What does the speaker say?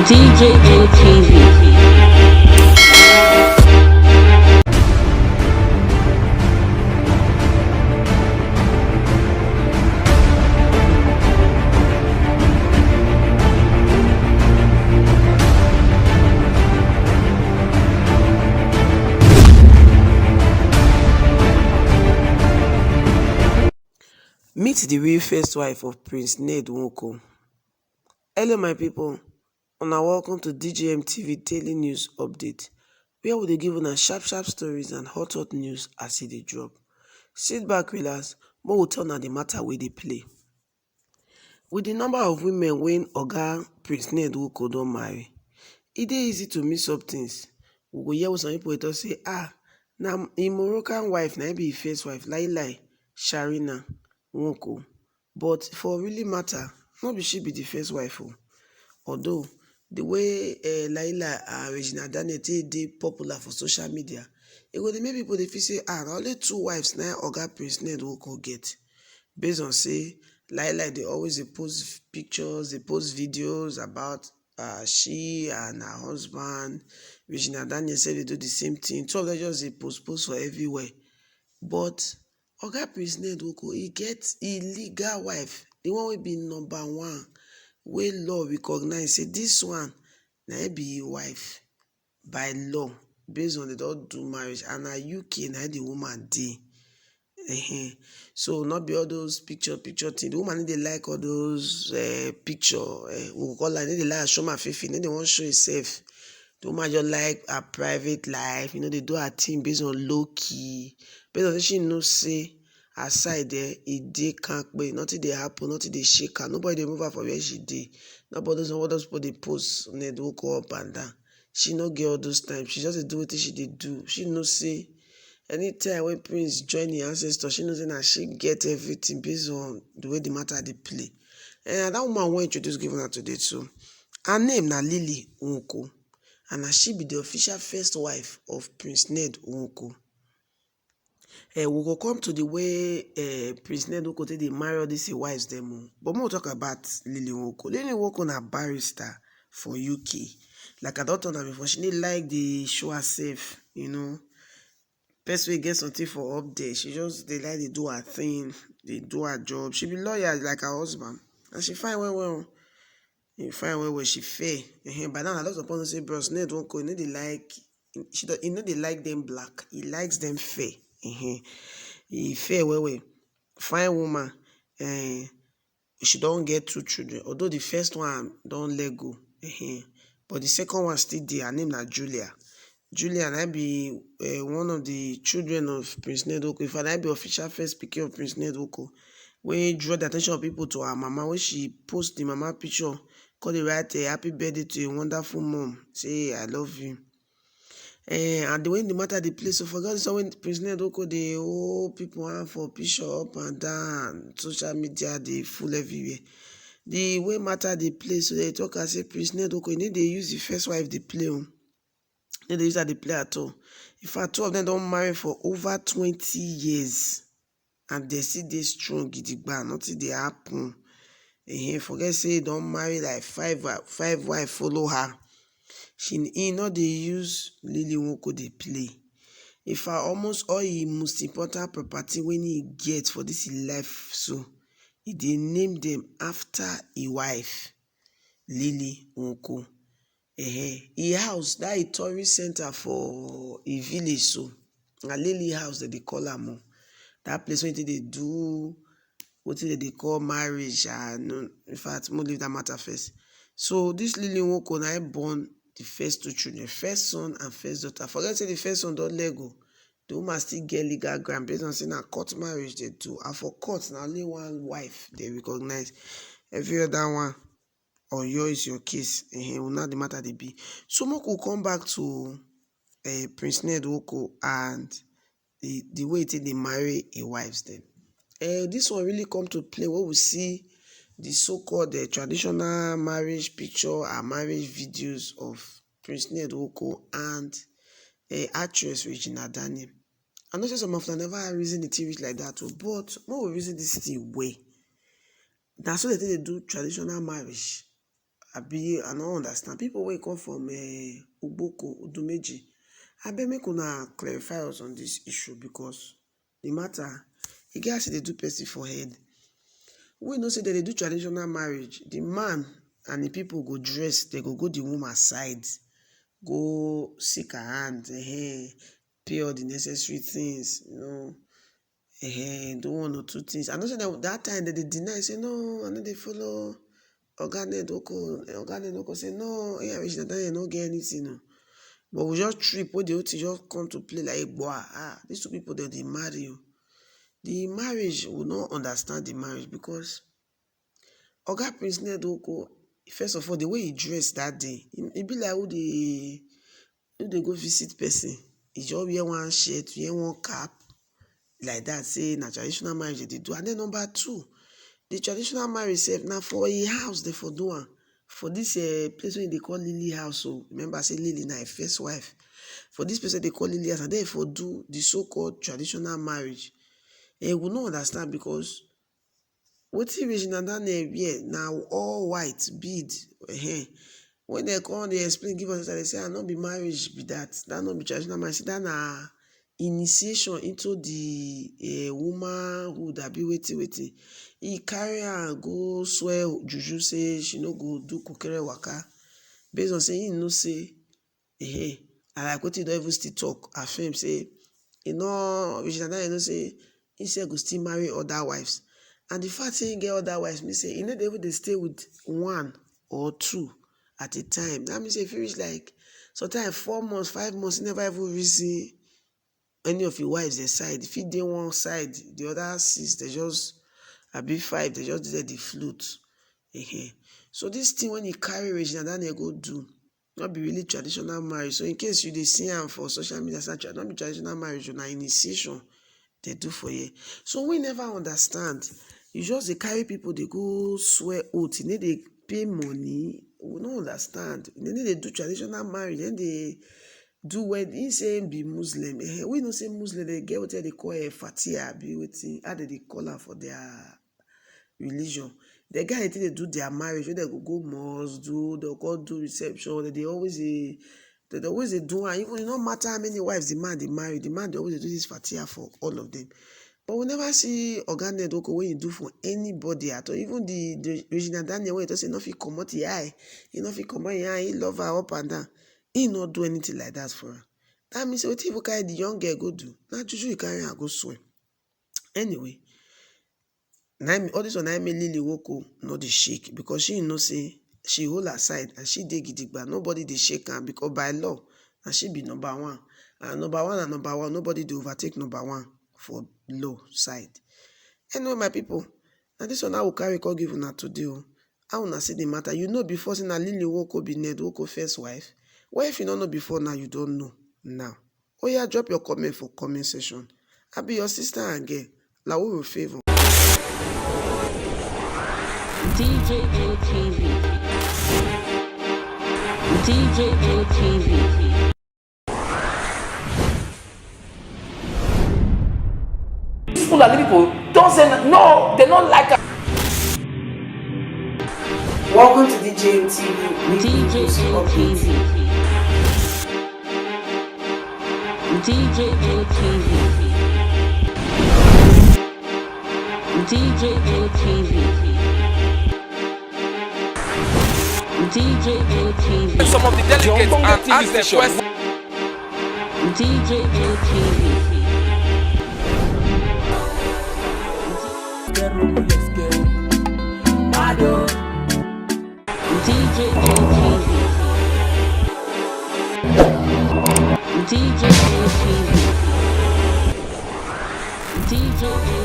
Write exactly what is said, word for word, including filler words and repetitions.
D J N T V. Meet the real first wife of Prince Ned Nwoko. Hello, my people. Una welcome to D J M T V Daily News Update, where we dey give una sharp sharp stories and hot hot news as e dey drop. Sit back, relax, make we tell una the matter wey dey play. With the number of women wey Oga Prince Ned Nwoko don marry, e dey easy to mix up things. We go hear what some people dey talk say, ah, na im Moroccan wife, na im be im first wife, Laila Sharina Nwoko. But for really matter, no be she be the first wife o. Although the way uh, Laila and Regina Daniel take dey popular for social media, e go dey make people dey feel say, ah, na only two wives na Oga Prince Ned Nwoko get. Based on say Laila dey always dey post pictures, dey post videos about uh, she and her husband. Regina Daniel sef dey do the same thing. Two of them just dey post post for everywhere. But Oga Prince Ned Nwoko, e get illegal wife, the one wey be number one, wey law recognize say this one na im be im wife by law, based on they don do marriage, and na U K na im the woman dey. Ehen. So no be all those picture picture thing. The woman no dey like all those uh, picture. Uh, we go call her, no dey like show my fifi, no dey wan show herself. The woman just like her private life, you know, they do her thing based on low key. Based on she know say her side there, e dey kampe, nothing dey happen, nothing dey shake her, nobody dey move her for where she dey. Nobody those all those people dey post, they dey walk up and down. She no get all those times. She just dey do wetin she dey do. She know say anytime when Prince join the ancestors, she know say na she get everything based on the way the matter dey play. And that woman wey introduce give una today too. Her name na Lily Nwoko, and na she be the official first wife of Prince Ned Nwoko. Eh, we go come to the way eh, Prince Ned Nwoko take dey marry all these wives dem o. But make we talk about Lily Nwoko. Lily Nwoko na barrister for U K. Like I don talk am before, she no like the show herself, you know. Person wey get something for up there, she just dey like dey do her thing, dey do her job. She be lawyer like her husband, and she fine well well. She fine well well, she fair. Ehen, by now, a lot of people say Bros Ned Nwoko, e no dey like, she don, e no dey like them black. He likes them fair. Ehen. He fair well well. Fine woman. Eh, she don get two children. Although the first one don let go. Ehen. But the second one still dey. Her name na Julia. Julia na be uh, one of the children of Prince Ned Nwoko. In fact, na be official first pikin of Prince Ned Nwoko. When draw the attention of people to her mama, when she post the mama picture, call the right uh, happy birthday to a wonderful mom. Say I love you. Uh, and the way the matter dey play, so for God, so when Prince Ned Nwoko dey hold people hand for picture up and down, social media dey full everywhere. The way matter dey play, so they talk and say Prince Ned Nwoko, e no dey use the first wife dey play o. No dey use her dey play at all. In fact, two of them don marry for over twenty years, and they still dey strong gidigba, nothing dey happen. Ehen, forget say e don marry like five wi- five wife follow her. She e no dey use Lily Nwoko dey play. In fact, almost all him most important property wey he get for this him life so, he dey name them after him wife, Lily Nwoko. Ehen, him house, that him tourist center for him village so, na Lily house dem dey call am o. That place wey they dey do wetin dem dey call marriage. Ah, no, in fact, mo leave that matter first. So this Lily Nwoko na him born the first two children, first son and first daughter. Forget say the first son don let go. The woman still get legal ground based on say na court marriage they do. And for court, na only one wife they recognize. Every other one, or your is your case. Ehen, una the matter dey be. So make we come back to uh, Prince Ned Nwoko and the, the way they dey marry a wives then. Uh, this one really come to play when we see the so-called uh, traditional marriage picture and marriage videos of Prince Ned Nwoko and uh, actress Regina Daniel. I know say some of them never reason the thing reach like that, o, but when we reason this thing way, that's what they take dey do traditional marriage. Abi I no understand. People wey come from, eh, Ugboko, Udumeji, abeg make una clarify us on this issue, because the matter, e get as e dey do person for head. We know say dem dey do traditional marriage. The man and the people go dress, they go go the woman side, go seek her hand, eh, pay all the necessary things, you know, eh, do one or two things. I know say that, that time dem dey deny, say, "No, I no dey follow Oga Ned Oko." Oga Ned Oko say, "No, eh, Regina Daniel no get anything o." But we just trip, wey the whole thing just come to play like, "Gbua, ah, these two people, dem dey marry o." The marriage, we no understand the marriage, because Oga Prince Ned Oko, first of all, the way he dress that day, e, e be like who dey, who dey go visit person. He just wear one shirt, wear one cap, like that, say na traditional marriage dem dey do. And then number two, the traditional marriage sef, na for a house dem for do am. For this, eh, place wey dem dey call Lily House o. Remember say Lily na him first wife. For this place wey dem dey call Lily House, na there dem for do the so-called traditional marriage. Eh, we no understand, because wetin Regina Daniel wear na all white bead. Ehen. When dem come dey explain give us, dem say, "Ah, no be marriage be that. That no be traditional marriage. That na initiation into the, eh, womanhood, abi wetin, wetin." He carry her go swear juju say she no go do kukere waka, based on say he know say, eh, I like wetin he don even still talk, affirm say, you know, Regina Daniel know say he sef go still marry other wives. And the fact say he get other wives mean say he no dey even dey stay with one or two at a time. That means say if he reach, like, sometimes four months, five months, he never even reason any of his wives their side. If he dey one side, the other six, they just, abi five, they just dey the float. Ehen. So this thing when he carry Regina Daniel go do, no be really traditional marriage. So in case you dey see am for social media, say, "Tra-, no be traditional marriage, na initiation dem do for here." So we never understand. You just dey carry people, dey go swear oath, you no dey pay money. We no understand. Dem no dey do traditional marriage, dem dey do wedding. He say he be Muslim. Eh, we know say Muslim, dem get wetin dem dey call, eh, Fatiha, abi wetin, how dem dey call am for their religion. The guy, dem take dey do their marriage, wey dem go go mosque, do, dem go do reception, dem dey always dey, dem dey always dey do am. Even e no matter how many wives the man dey marry, the man dey always dey do this Fatiha for all of them. But we never see Oga Ned Oko wey he do for anybody at all. Even the, the Regina Daniel, wey he talk say he no fit comot him eye, he no fit comot him eye, he love her up and down. He no do anything like that for her. That means say wetin even carry the young girl go do, na juju he carry her go swear. Anyway, na im, all this one na im make Lily Woko no dey shake, because she know say she hold her side and she dey gidigba. Nobody dey shake am, because by law, na she be number one. And number one na number one. Nobody dey overtake number one for law side. Anyway, my people, na this one I will carry come give una today o. How una see the matter? You know before say na Lily Woko be Ned Woko first wife? What if you no know before now? You don know now. Oya, drop your comment for comment section. I be your sister and girl, Lawuru Favour. D J N T V. D J N T V. These Fulani people don't say no, no, they don't like us. Welcome to D J N T V. D J N T V. D J N T V. D J N T V. D J N T V. Some of the delegates and ask them questions. D J N T V. D J N T V. D J N T V. D J N